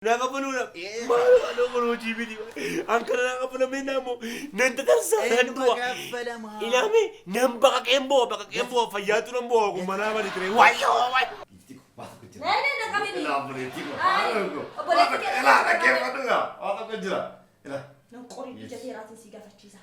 Naa kaffaluudha. Maal haadha kun hojii miti. An kana naa kaffalamee naa immoo nan tatarsaa nan du'a. Ilaame nan baqaqeen bo'o baqaqeen bo'o fayyaatu nan bo'o kun manaa bali ture. Wayyoo wayyoo. Giiftii koo waa tokko jira. Nee, nee, na qabini. Ilaa obboleettii koo. Ay, Waa tokko. obboleettii Waa tokko. kee Ilaa na dhaggeeffadhu gaa. Waa tokko jira. Ilaa. Nan qori ija seeraatiin si gaafachiisa.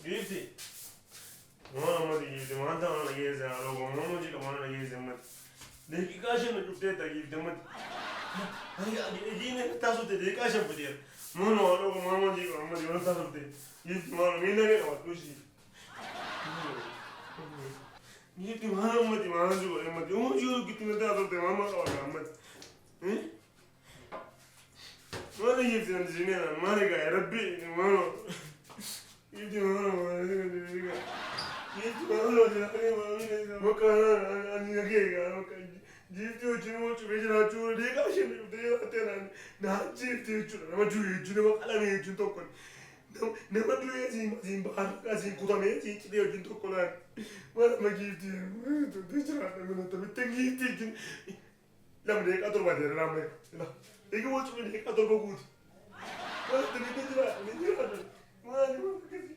Giiftii. Waan ammati giiftii waan ta'an na geesse haadha koo waan hojii qabu na geesse ammati. Daqiiqaa shan na cufteetta giiftii ammati. Ani ijiin taasifte daqiiqaa shan fiteera. Mono haadha koo waan hojii qabu ammati waan taasifte. Giiftii waan miila kee qabadhu ishii. Giiftii waan ammati waan si godhe ammati. Hojii hojii na taasifte waan maal qabadhu ammati. Maal giiftii nan dizinee maal egaa rabbi maal. Giiftii maal maal giiftii maal bakka ani nagee bakka giiftii wajjin immoo cufee jiraachuu daqiiqaa shan cuftee jiraattee naan naan jiiftii jechuudha nama du'e jechuun nama qalame jechuun tokko nama du'e siin siin baarraa siin kutamee siin citee wajjin tokko naan maal amma giiftii tuntee jiraadha mana taphittan giiftii wajjin lama daqiiqaa torba ta'e lama egaa wal cufee daqiiqaa torba guuti maal taphittan jiraadha ni jiraadha maal maal akkasii.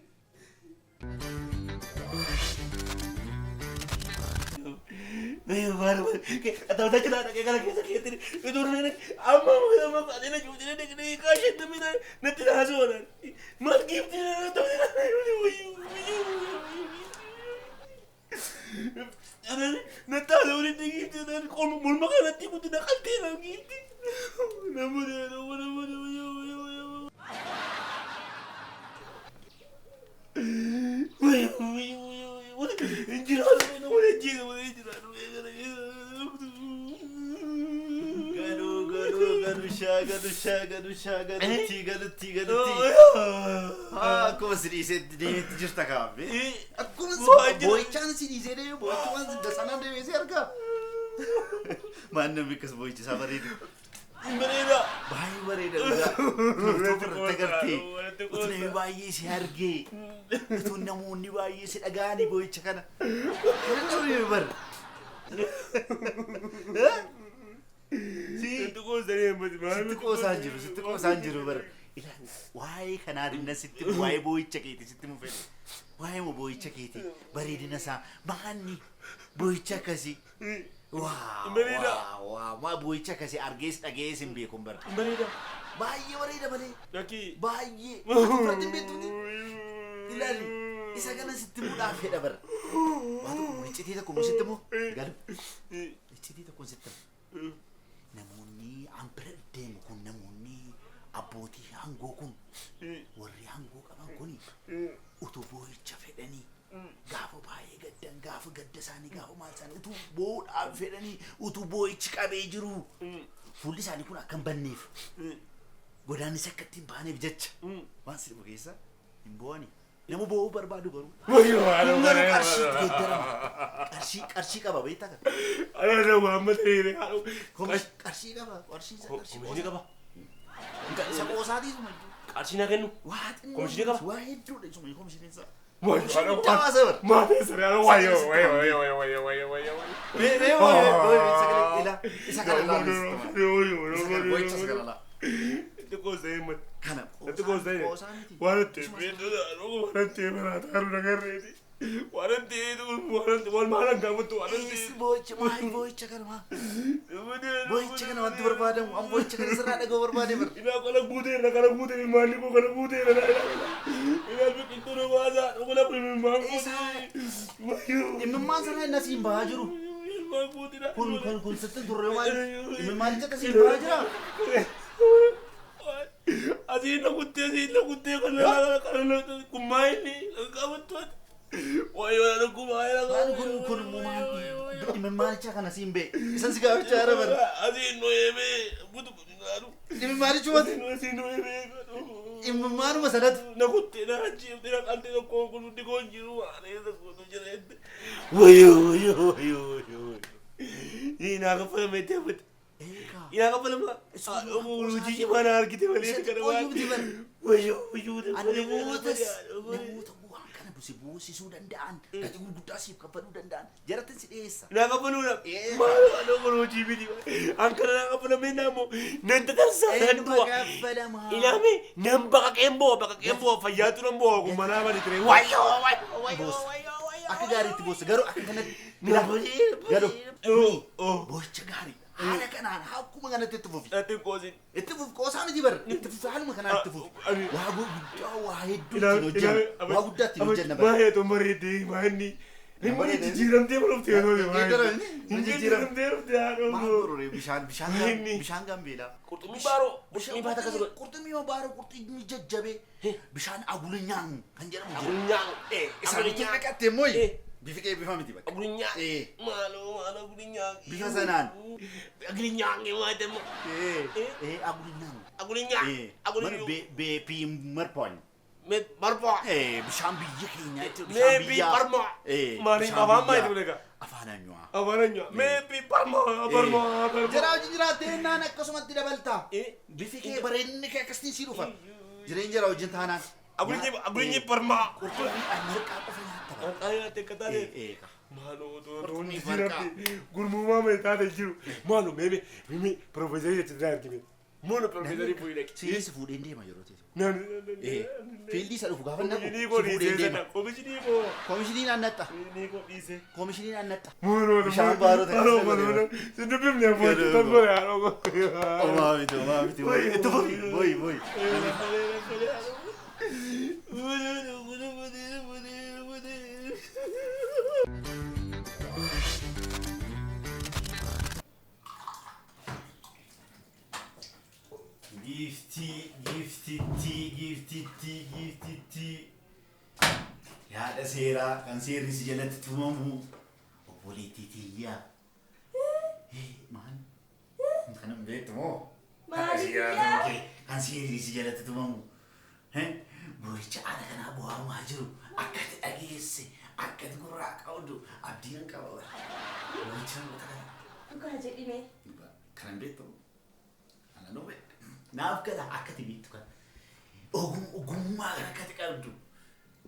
Galuu galuu galushaa galushaa galushaa galutti galutti galutti. Akkuma si dhiisetti deemetti jirta kaabbe. Akkuma si boo'ichaan si dhiisee deeme boo'ichumaan si dasanaan deemee si argaa. Maal namni akkas boo'ichi isaa bareedu. Bareeda. Baay'ee bareeda dhugaa. Utuu irratti agartee utuu namni baay'ee si argee utuu namoonni baay'ee si dhaga'anii boo'icha kana. Kana dhabame bara. Sitti qoosanii ammati maal Sitti qoosaan jiru, sitti qoosaan jiru bara. Ilaali, waa'ee kanaa dinna sitti waa'ee boo'icha keeti sitti mu fedhe. Waa'ee moo boo'icha keeti bareedina isaa maanni boo'icha akkasii. Waa Bareeda. waa waa maa boo'icha akkasii argees dhagees hin beeku bara. Bareeda. Baay'ee bareeda malee Lakkii. baay'ee. Ati biratti hin beektuuti. Ilaali isa kana sitti muudhaaf fedha bara. Waa tokko iccitii tokko immoo sitti moo galu. Iccitii tokko sitti himu. Namoonni an bira deemu kun namoonni abbootii aangoo kun warri aangoo qaban kun utuu boo'icha fedhanii gaafa baay'ee gaddan gaafa gadda isaanii gaafa maal isaanii utuu boo'uudhaaf fedhanii utuu boo'ichi qabee jiru fuulli isaanii kun akka hin banneef godaannisi akka ittiin baaneef jecha waan si dhibu keessa hin boo'ani. Nama boo'uu barbaadu garuu. Kun garuu qarshiitti geeddarama. Qarshii qarshii qaba beektaa kana. Ana waan malee Qarshii qaba qarshii isa qarshii Komishinii qaba. Isa qoosaatii suma iyyuu. Qarshii naa kennu. Waa xinnoo Komishinii qaba? waa hedduudha isuma komishiniin isaa. Wayyoo. Dawaa sabar. Maatii siree wayyoo wayyoo wayyoo wayyoo wayyoo wayyoo. Mee mee mee mee sagalee ilaa isa kana ilaa isa kana boo'icha isa kana ilaa. Itti qoosanii ammati. Kana Itti qoosanii. qoosaa miti. Waan itti waan itti maraata haruu nagarreeti. Waan itti waan itti waan maalan gaafattu waan itti. Eessi boo'icha maal boo'icha kana maa boo'icha kana wanti barbaadamu an boo'icha kana sirraa dhaga'uu barbaade bara. Ina kana guuteera kana guuteera maalli koo kana guuteera ina biqiltuu na baasaa dhuguna kun imimmaan kuutii. Imimmaan sana inni asiin bahaa jiru. Imimmaan kuutii Kun kun kun sitti hin turre maal imimmaan ija akkasiin bahaa jira. Asiin na kuttee asiin na kuttee kana kana kun maayilli qabattu. Wayyoo na dhukkuba Maal kun kun immoo maal Imimmaanicha kana siin bee. Isan si gaafachaa jira bara. Asiin nu eebee butu naalu. Imimmaanichumati. Asiin nu eebee. Imimmaanuma sanatu. Na kuttee na ajjeeftee na qaltee tokko kun hundi koon jiru waan eessa gootu jireette. Wayyoo wayyoo wayyoo wayyoo. Naa kaffalame itti hafate. Eegaa. Naa kaffalama. Hojii mana argite malee kana waan. Wayyoo wayyoo. Namootas namoota waan kana busi buusisuu danda'an gatii gurguddaa siif kaffaluu danda'an jarattin si dhiyeessa. Naa kaffaluudha. Maal waan kun hojii miti. An kana naa kaffalamee naamoo nan tatarsaa nan du'a. Kaffalamaa. Ilaame nan baqaqeen bo'o baqaqeen bo'o fayyaatu nan bo'o kun manaa bani ture. Wayyoo wayyoo wayyoo wayyoo. Akka gaariitti boossa garuu akka kanatti. Garuu. Boocha gaarii. Haala kanaan akkuma kanatti itti fufi. Natti qoosin. Itti fufi qoosaa miti bara. Itti fufi haaluma kanaan itti fufi. Waa guddaa waa hedduu ittiin hojjenna. Waa guddaa ittiin hojjenna bara. Maa heetu bareedee maa inni. Inni jijjiiramtee dhuftee Inni jijjiiramtee dhuftee haadha. Maal gororee bishaan bishaan bishaan gambeelaa. Qurxummii baaroo. Qurxummii baata akkas godhe. Qurxummii baaroo qurxummii jajjabee bishaan agulinyaan kan jedhamu jira. Agulinyaan. Isaanitti naqattee mooyi. Bifi kee bifa miti bakka. Agulinyaan. Maaloo maaloo agulinyaan. Bifa sanaan. Agulinyaan maal immoo. Agulinyaan. Agulinyaan. Agulinyaan. Beepii marpoon. Marpoon. Bishaan biyya keenya jechuudha. Meebii parmoo. Maaliif afaan maal jedhu egaa? Afaan anyuwaa. Afaan anyuwaa. Meebii parmoo parmoo parmoo. Jara hojii jiraattee naan akkasumatti dabaltaa. Bifi kee bareedinni kee akkasitti sii dhufa. Jireenya jara wajjin taanaan. Agulinyi parmaa. Qurxummii marqaa qofa nyaatta. Marqaa nyaatte akka taate. Maaloo otoo jijjiiramte gurmummaa mee taate jiru. Maaloo meeme meeme piroofeesarii jecha jira argime. Maaloo piroofeesarii fuudhee dhaqe. Siisi fuudheen deema yeroo ta'e. Fiildii isa dhufu gaafa naqu. Komishinii koo dhiisee sana. Komishinii koo. Komishinii naan naxxa. Komishinii koo dhiisee. Komishinii naan naxxa. Maaloo Bishaan baaroo ta'e. Maaloo maaloo. Si dubbifne boochi tokko yaa. Omaa miti omaa miti. Itti fufi boyi boyi. Giftii, giftittii, giftittii, giftittii. Yaada seeraa kan seerri si jalatti tumamu obboleettii tiyyaa. Maal? Kana hin beektu moo? Maali? Kan seerri si jalatti tumamu. Boo'icha haala kanaa bu'aamaa jiru akkati dhageesse akkati gurraa qabdu abdiin qaba. Boo'icha namoota kana. Dhugaa jedhime. Kana hin beektu? Ana nuu beektu. Naaf gala akkati beektu kana. Ogummaa kana akkati qabdu.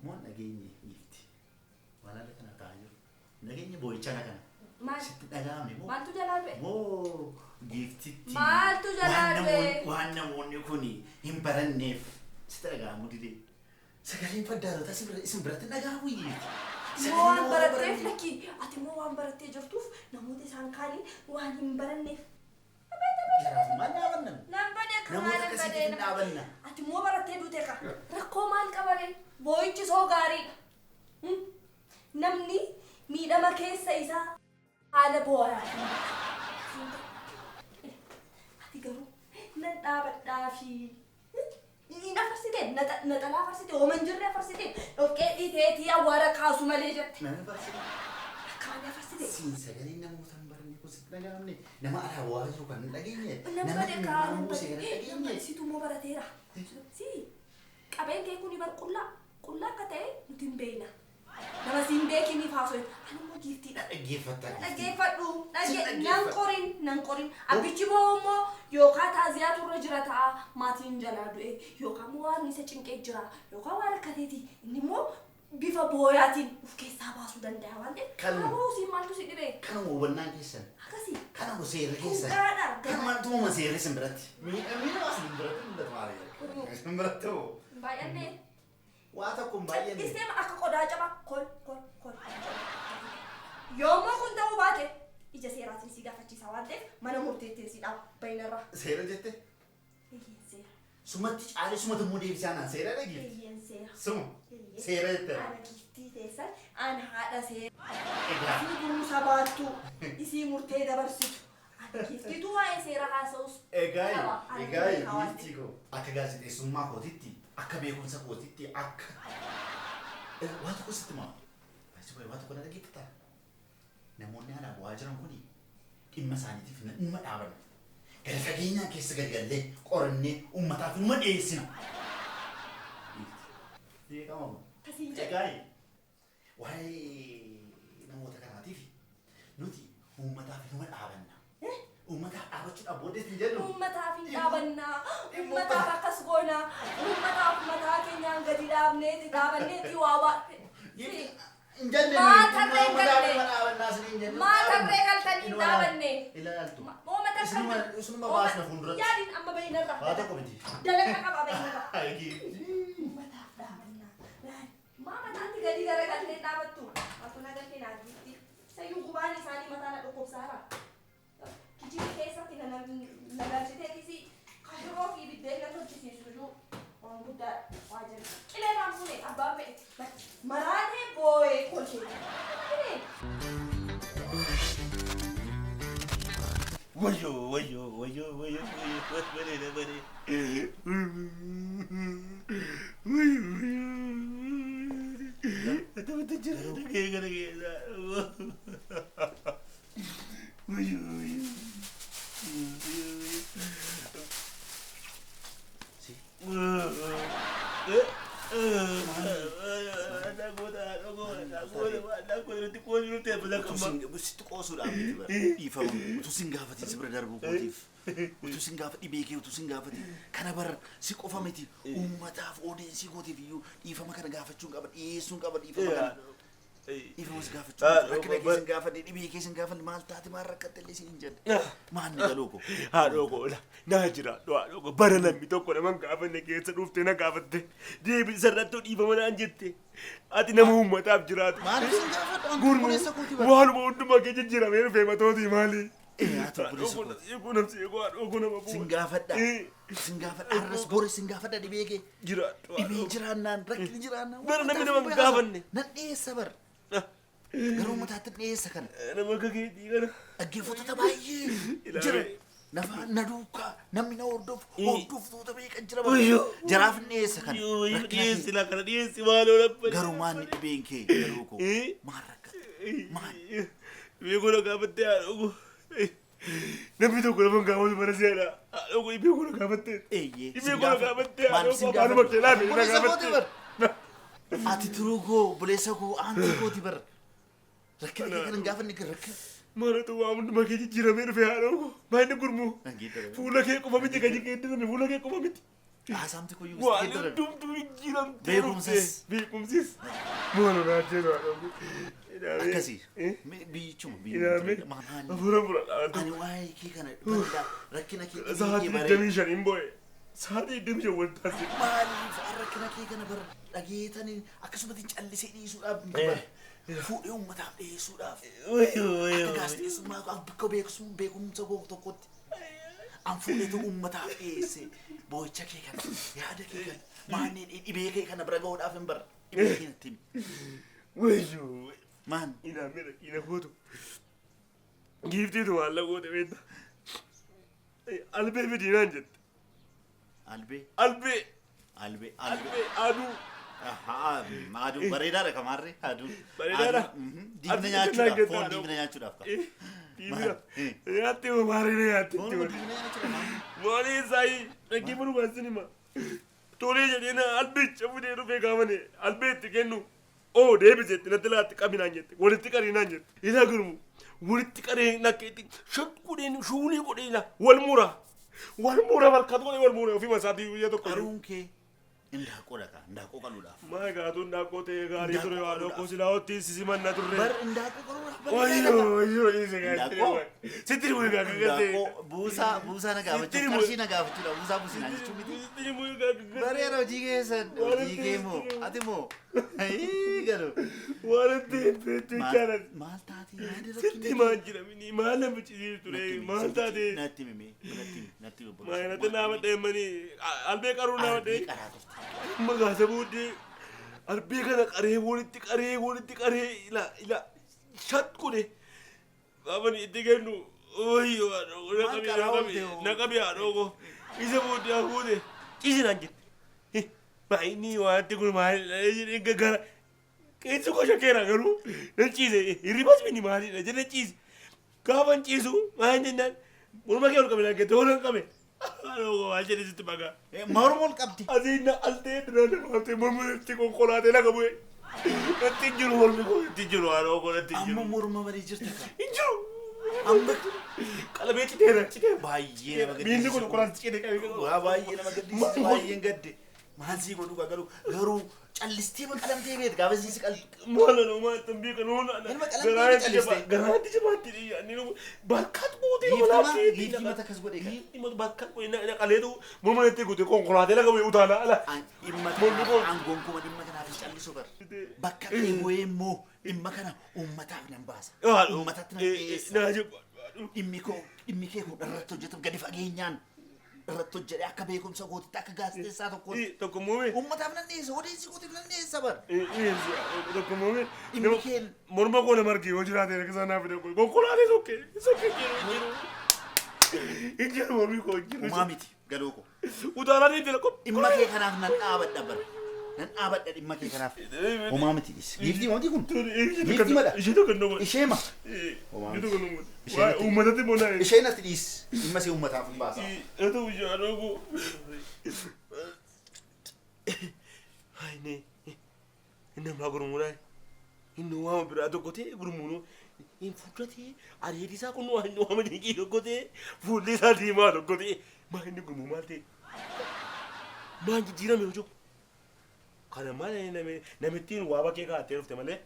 Moo nageenye giifti. Waan haala kana ta'aa jiru. Nageenye boo'icha haala kana. Maal? Sitti dhaga'ame moo? Maaltu jalaa du'e? Moo giiftitti. Maaltu jalaa du'e? Waan namoonni kun hin baranneef sitti dhaga'amuu didee. Sagaleen faddaalotaa isin biratti dhaga'amuu giifti. Moo waan baratteef lakkii ati moo waan barattee jirtuuf namoota isaan kaanii waan hin baranneef. Jaraaf maal dhaabannan? Nan badee kamaa Namoota nan akkasiitti badee hin dhaabanna. Ati moo barattee duute ka rakkoo maal qabaree boo'ichi soo gaariidha. Namni miidhama keessa isaa haala boo'aa. Ati garuu nan dhaabadhaa fi inni afarsitee naxalaa afarsitee ooman jirre afarsitee dhoqqee dhiiteetii awwaara kaasu malee jette. Nama barsitee. Akkaan afarsitee. Siin sagaleen namoota hin baranne kun sitti dhaga'amne nama alaa waa jiru kan hin dhageenye Nan nama badee kaa nama nan buuse kan hin badee nan dhageenye. badee situ immoo barateera. Si qabeen kee kuni bar qullaa qullaa akka ta'e nuti hin beekna. Nama si hin beekiniif haasoo ani immoo giiftiidha. Dhaggeeffattaa giiftii. Dhaggeeffadhu Si nan qorin nan qorin abbichi boo immoo yookaan taaziyaatu irra jira ta'a maatiin jalaa du'e yookaan immoo waan isa cinqee jira yookaan waan akkateeti inni immoo bifa booyaatiin of keessaa baasuu danda'a waan ta'eef. Kanuma. Aboo siin maaltu si dhibee? Kanuma hubannaan keessan. Akkasii. Kanuma seerri keessan. Dhugaadha. Kanumaan tumama seerri isin biratti. Miidhama isin biratti mul'atu maal jedhu. Isin biratti hoo. Baay'annee. Waa tokko hin baay'anne. Callisee akka qodaa cabaa kol kol kol. Yoommoo kun ta'uu baate ija seeraatiin si gaafachiisa waan ta'eef mana murteettiin si dhaaba bayinarraa. Seera jette? Eeyyeen seera. Sumatti caalee sumatti immoo deebisee naan seera dhageefti. Eeyyeen seera. Suma. Seera jette. Ana giiftii teessan ana haadha seera. Egaa. Isii gurmusa baattu isii murtee dabarsitu. Ana giiftiitu waa'ee seera haasa'us. Egaa qaba. Ana egaa beekaa waan ta'eef. giiftii koo akka gaazexeessummaa kootitti akka beekumsa kootitti akka waa tokko sitti maa waa tokko na dhaggeeffataa. Namoonni alaa bu'aa Boo'aa jiran kuni dhimma isaaniitiif dhimma dhaabanna. Gadi fageenyaan keessa gadi gallee qorannee uummataaf dhimma dhiyeessina. Beekama kun. Akkasiin jedhe. Egaa waa'ee namoota kanaatiif nuti uummataaf dhimma dhaabanna. Uummataaf dhaabachuudhaaf booddees hin jennu. Uummataaf hin dhaabannaa, uummataaf akkas goonaa, uummataaf mataa keenyaan gadi dhaabneeti dhaabanneeti waa waa. Hin jenne Maatarree hin uummataaf galle. dhimma dhaabannaa isin hin jennu. Maatarree galtanii hin dhaabanne. Ilaaltu. Uummata Isinuma baasna fuulduratti. Yaadiin amma bahinarra. Waa tokko miti. Dalagaa qaba bahinarra. Uummataaf dhaabannaa. Maa mataatti gadi garagaltee dhaabattu? Waantu na galtee naa giifti. Sayyuu gubaan isaanii mataa na dhukkubsaara. Kijii keessatti na na galchiteetis kashiroo fi biddeen na tolchisiisu iyyuu waan guddaa waa jedhu. Qilee naan fuune abbaan fe'e maraatee boo'ee kolchee. Wayyo wayyo wayyo wayyo wayyo bareeda bareeda. Wayyo wayyo. Atamatti jira dhagee kana keessa. Wayyo wayyo. Si. Sitti qoosuudhaaf miti bara. Dhiifama. Utuu sin gaafatin si bira darbuu kootiif. Utuu sin gaafa dhibee kee utuu sin gaafatin. Kana bara si qofa miti. Uummataaf odeensii kootiif iyyuu dhiifama kana gaafachuun qaba. Dhiyeessuun qaba dhiifama kana. Dhiifama si gaafachuu qaba. Rakkina kee sin gaafadhe dhibee kee sin gaafadhe maal taate maal rakkatte illee sin hin jenne. Maal ni galuu koo. Haadhoo koo naa jiraadhu haadhoo koo bara namni tokko nama hin gaafanne keessa dhuftee na gaafatte deebii sarrattuu dhiifama naan jette ati nama uummataaf jiraatu. Maaliif sin gaafadhu? Antu Gurmuu obboleessa kooti bara. waanuma hundumaa kee jijjiiramee dhufee matootii maali? Eh, ati obboleessa kooti. Eeguu namsi eeguu haadhoo koo nama Sin gaafadha. Sin gaafadha. Har'as boris sin gaafadha dhibee kee. Jiraadhu Dhibee jiraannaan rakkinni jiraannaan. Bara namni nama hin uummataaf gaafanne. Nan dhiyeessa bara. Garuu uummataatti hin dhiyeessa kana. Nama akka keetii kana. Dhaggeeffattoota baay'ee Ilaalee. jira. Nafa na duukaa namni na hordofu hordoftoota meeqa jira bara. Uyyoo. Jaraaf hin dhiyeessa kana. Yoo Rakkina dhiyeessi kee. laa kana dhiyeessi maaloo laphee. Garuu maanni dhibeen kee garuu koo maal rakkatte maal Beekuu na gaafattee haadhoo koo. Namni tokko nama hin gaafatu bara seera. Haadhoo koo beekuu na gaafattee. Eeyyee. Dhibee koo na gaafattee haadhoo koo afaanuma kee laafee na Obboleessa kooti gaafattee. bara. Ati turuu koo obboleessa koo aantii kooti bara. Rakkina kee kana hin gaafanne rakkina. Maaltu waa hundumaa kee jijjiiramee dhufe haadhoo koo. Maayini gurmuu. Nan geeddarame. Fuula kee qofa miti kan geeddarame fuula kee qofa miti. Haasaamti koyyuu sitti Waan geeddarame. hundumtuu jijjiiramtee Beekumsas. dhufte. Beekumsis. Maaloo naa jedhu haadhoo koo. Akkasii. Biyyichuma Ilaamee. biyyuma maal Hafuura fudhadhaa. ani waa'ee kee kana bareedaa rakkina kee dhibee kee Sa'aatii baree 25 hin boo'e. Sa'aatii 25 wal taasise. maaliif an rakkina kee kana bara dhageetanii akkasumatti callisee dhiisuudhaaf miti bara fuudhee uummataaf dhiyeessuudhaaf akka gaazexeessummaa bakka beekumsa koo tokkotti an fuudheetu uummataaf dhiyeesse boo'icha kee kana yaada kee kana maanneen dhibee kee kana bira ga'uudhaaf hin bara dhibee kee natti himi Wayyoo. maan Ilaamee rakkina kootu. Giiftiitu maal goote beektaa? Albee fidinaan jette. Albee. Albee. Albee albee. Albee aduu. Ahaa, aduu bareedaadha kamaarree aduu. Bareedaadha. Diimina Aduu nyaachuudhaaf jennaan foon jettaa diimina nyaachuudhaaf qaba. Diimina. Nyaatti moo maariina nyaatti Foon itti wali. diimina nyaachuudhaaf maal? Maaliin saayii dhaggee baruu baasini ma. Tolee jedhee na albicha fudhee dhufee gaafane albee itti kennu. Oo deebise itti natti laatti qabinaan jette walitti qarinaan jette. Isaa gurmu walitti qaree nakkeetti shan godheen shuunii godhee wal mura. Wal mura barkaatu godhee wal mura ofii masaatii guyyaa tokko. Qaruun kee indaaqoodha kaa indaaqoo qaluudhaaf. Maa gaatuun indaaqoo ta'ee gaarii ture waan tokko silaa hottiin sisimanna turre. Bar indaaqoo qaluudhaaf Wayyoo wayyoo dhiise Indaaqoo. Sitti dhimuu egaa kan gartee. Indaaqoo buusaa buusaa na gaafachuu qarshii na gaafachuudha buusaa buusinaa jechuu miti. Sitti dhimuu egaa kan gartee. Bareera hojii keessan hojii kee moo ati moo garuu. Waan itti beektu jaalan. Maal taatee yaada Sitti rakkinni maal jedhamini maal nama cisiisu ture maal taatee. Natti himi natti himi natti himi. Maal natti nama dheemanii albee qaruu nama Albee dhee. qaraa turte. Magaasa booddee albee kana qaree walitti qaree walitti qaree ila ila shat godhe gaafani itti kennu wayyoo Maal qaraa oolte hoo? naqabi haadhoo koo isa booddee hafuute ciisinaan jette baay'inni waanti kun maalidha jedhee gaggara qeensi koo shakkeera garuu nan ciise hirribas mini maalidha jedhee ciise Gaafan ciisu maal jennaan morma kee ol qabe naan kee ol qabe. Maal jedhe sitti maqaa. Morma ol qabdi. Asiin na altee duraan nama morma itti konkolaatee laga bu'e. Natti hin jiru mormi koo natti hin jiru haadha koo natti hin jiru. Amma morma malee jirta kan. Hin jiru. Amma Qalabee citeera citeera. baay'ee nama gaddisiisa. Miilli kun konkolaata citee qabee. Waa baay'ee nama gaddisiisa baay'een gadde. Maal sii godhu gaa garuu garuu callistee qalamtee beektu gaafa sii qal. Maal na maal tan beekan hoona. Ilma qalamtee callistee. Garaatti jabaatti dhiyaanni bakka buutee Giiftii mata akkas godhe kan. Giiftii bakka buutee qaleetu morma natti guute konkolaatee laga bu'e utaala ala. Dhimma Mormi koo. aangoon kuma dhimma kanaaf hin callisu bar. Bakka kee bu'ee immoo dhimma kana uummataaf nan baasa. Uummatatti nan dhiyeessa. Naa jibba. Dhimmi koo dhimmi kee kun irratti hojjetu gadi fageenyaan irratti hojjedhe akka beekumsa kootitti akka gaazexeessaa tokkootti. Tokko muumee. Uummataaf nan dhiyeessa odeessi kootiif nan dhiyeessa bar. Tokko muumee. Dhimmi kee Morma koo nama arge yoo jiraate harka isaa naaf fide konkolaatee sokkee sokkee jiru jiru. Hin jiru mormi koo hin jiru. Uumaa miti galoo koo. Utaalaa ni jira qophii. Dhimma kee kanaaf nan dhaabadha bar. Nan dhaabadha dhimma kee kanaaf. Uumaa miti dhis. Giiftii miti kun. Giiftii madha. Ishee tokko hin Ishee ma. Ishee tokko hin Uummatatti immoo naa. Ishee natti dhiis. Dhimma see uummataaf hin baasa. Haa ta'u ishee haadha koo. Hayi inni ammaa gurmuudhaa. Inni waama biraa tokko ta'e gurmuun hin fudhatee areedi isaa kun waan waama dinqii tokko ta'e fuulli isaa diimaa tokko ta'e maal inni gurmuu maal ta'e maal jijjiirame hojii kana maal namittiin waa bakkee kaa'attee dhufte malee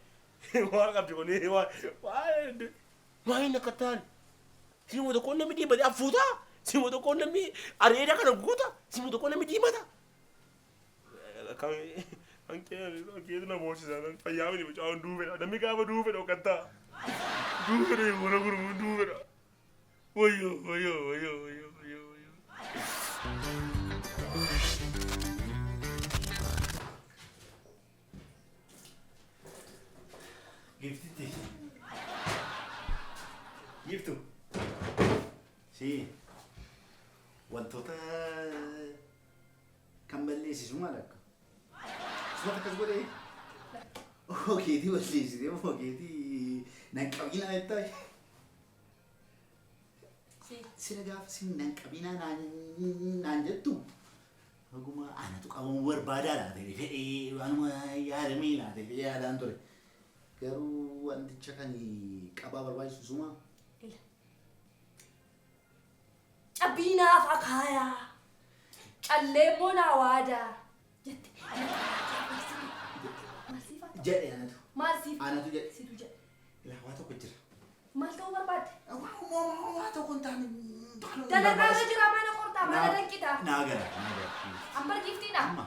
waan qabdi kun waa maal inni akka ta'an siima tokkoon namni diimate affuutaa siima tokkoon namni areeda kana guuta siima tokkoon namni diimata. Hanqee na boosisa fayyaa miti mucaan duufedha namni gaafa duufedha hoggantaa duufedha yeroo gurmuun duufedha wayyoo wayyoo wayyoo wayyoo wayyoo wayyoo. Giiftitti. Giiftu. Si. Wantoota kan balleessisu maal akka? Sumata akkas godhee? Ogeetii balleessitee ogeetii nan qabinaa jettaa? Sila gaafa sin nan qabinaa naan jettu dhuguma anatu qabamuu barbaadaa laata fedhee waanuma yaadamee laata fedhee yaadaan ture. Garuu wanticha kan qabaa barbaachisu suma. Cabbiinaaf akaayaa. Callee immoo naa waadaa. Jette. Maal siif haa ta'u? Jedhe anatu. Maal siif? Anatu jedhe. Situ jedhe. Ilaa waa tokko jira. Maal ta'uu barbaadde? Waa tokko hin taane. Dalagaa irra jira mana qortaa mana danqitaa. Naa gara naa gara. An bar giiftiidha. Amma.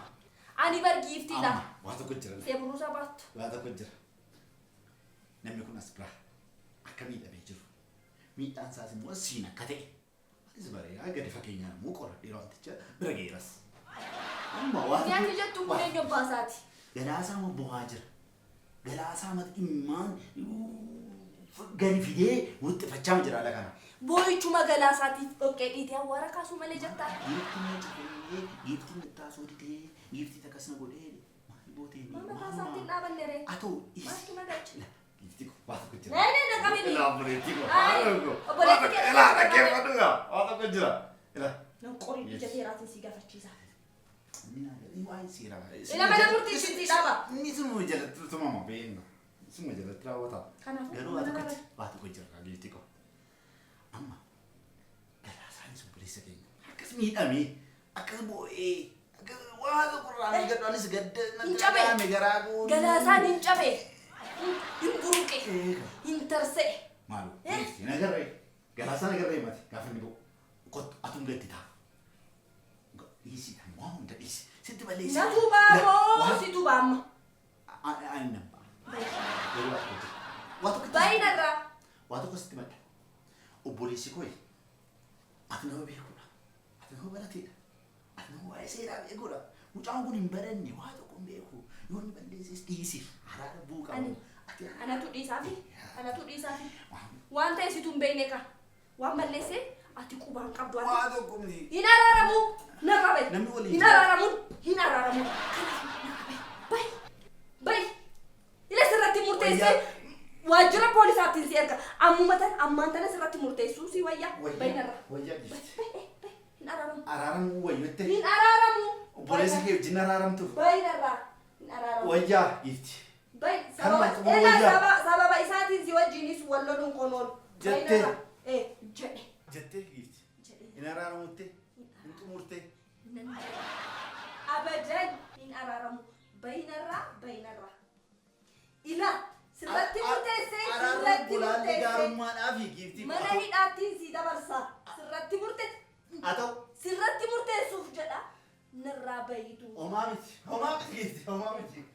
Ani bar giiftiidha. Amma waa tokko jira. Seeburuusaa baattu. Waa tokko jira. Namni kun as biraa akka miidhamee jiru. Miidhaan isaas immoo siin akka ta'e. Anis bareedaa gadi fageenyaan immoo qoradheera wanticha bira geeras. Amma waa Nyaanni jettu kun eenyu abbaa isaati? Galaasaa ma bohaa jira. Galaasaa ma dhimmaan gadi fidee wuxxifachaa jira ala kana. Boo'ichuma galaasaatiif dhoqqee dhiitee awwaara kaasuu malee jettaa? Giiftiin na cufee, giiftiin na taasoo didee, giiftiin akkas na godhee. Maal gootee Maal mataa isaatti hin dhaabanne ree? Haa ta'u Maaltu na galche? Giiftii koo waa tokko jira. Nee nee na qabini. Ilaa obboleettii koo. Ayi, obboleettii kee. Ilaa dhaggeeffadhu gaa. Waa tokko jira. Ilaa. Nan qorii ija seeraatiin si gaafachiisa. Inni naa galii waa'ee seeraa. Ila mana murtii si dhaaba. Inni sunuma jalatti tumama beekna. Sunuma jalatti raawwata. Kanaafuu Garuu waa mana tokko bara- waa tokko jira giiftii koo. Amma galaasaanis obboleessa keenya akkas miidhamee akkas boo'ee akkas waa tokko irraa miidhagdu anis gadda Hin natti cabe. dhaga'ame garaa koo. Galaasaan hin cabe. Hin buruqe. Eega. Hin tarsa'e. Maalu Eh? giiftii nagarree galaasaa nagarree mati gaafa inni bo'u kottu atuun gaddi ta'a. Dhiisiidhaan waa hunda dhiisi sitti balleessa. Na tubaa moo si tubaa amma? Ani nan ba'a. Garuu waa tokko jira. Waa tokko Baay'inarraa. Waa tokko sitti madda. Obboleessi koo ati nama beekudha. Ati nama barateedha. Ati nama waa'ee seeraa beekudha. Mucaan kun hin baranne waa tokko hin beeku. Yoo inni balleesses dhiisiif araara bu'uu qabu. Ani. Ati Anatu dhiisaafi. Anatu dhiisaafi. Waan ta'e situ hin beekne ka. Waan balleesse ati qubaan qabdu ati. Waa tokko miti. Hin araaramu. Narraa bahi. Namni waliin Hin jira. araaramuun. Hin araaramuun. Kanaafuu narraa bahi. Bahi. Bahi. Ila sirratti murteessee Waajjira poolisaattiin si erga. Ammuma tan ammaan tana sirratti murteessuu si wayya. Bahinarra. Wayyaa giifti. Hin araaramu. Araaramuu wayyotte. Hin araaramu. Obboleessa kee wajjin araaramtu. Bahinarraa. Hin araaramu. Wayyaa giifti. Bahi Kanuma sababa xumuruu elaa wayyaa. sababa isaatiin si wajjinis wal loluun kun oolu. Jettee. Bahinarraa. Ee jedhe. Jettee giifti. Jedhe. Hin araaramutte. Hin xumurte. Nan jedhe. Abadan hin araaramu. Bahinarraa bahinarraa. Ilaa sirratti murteessee Araarri sirratti bolaalli murteessee. gaarummaadhaafi giiftii. Mana hidhaattiin si dabarsa. Sirratti murteesse. Haa ta'u. Sirratti murteessuuf jedha. Narraa bahitu. Homaa miti. Homaa miti giifti. Homaa miti.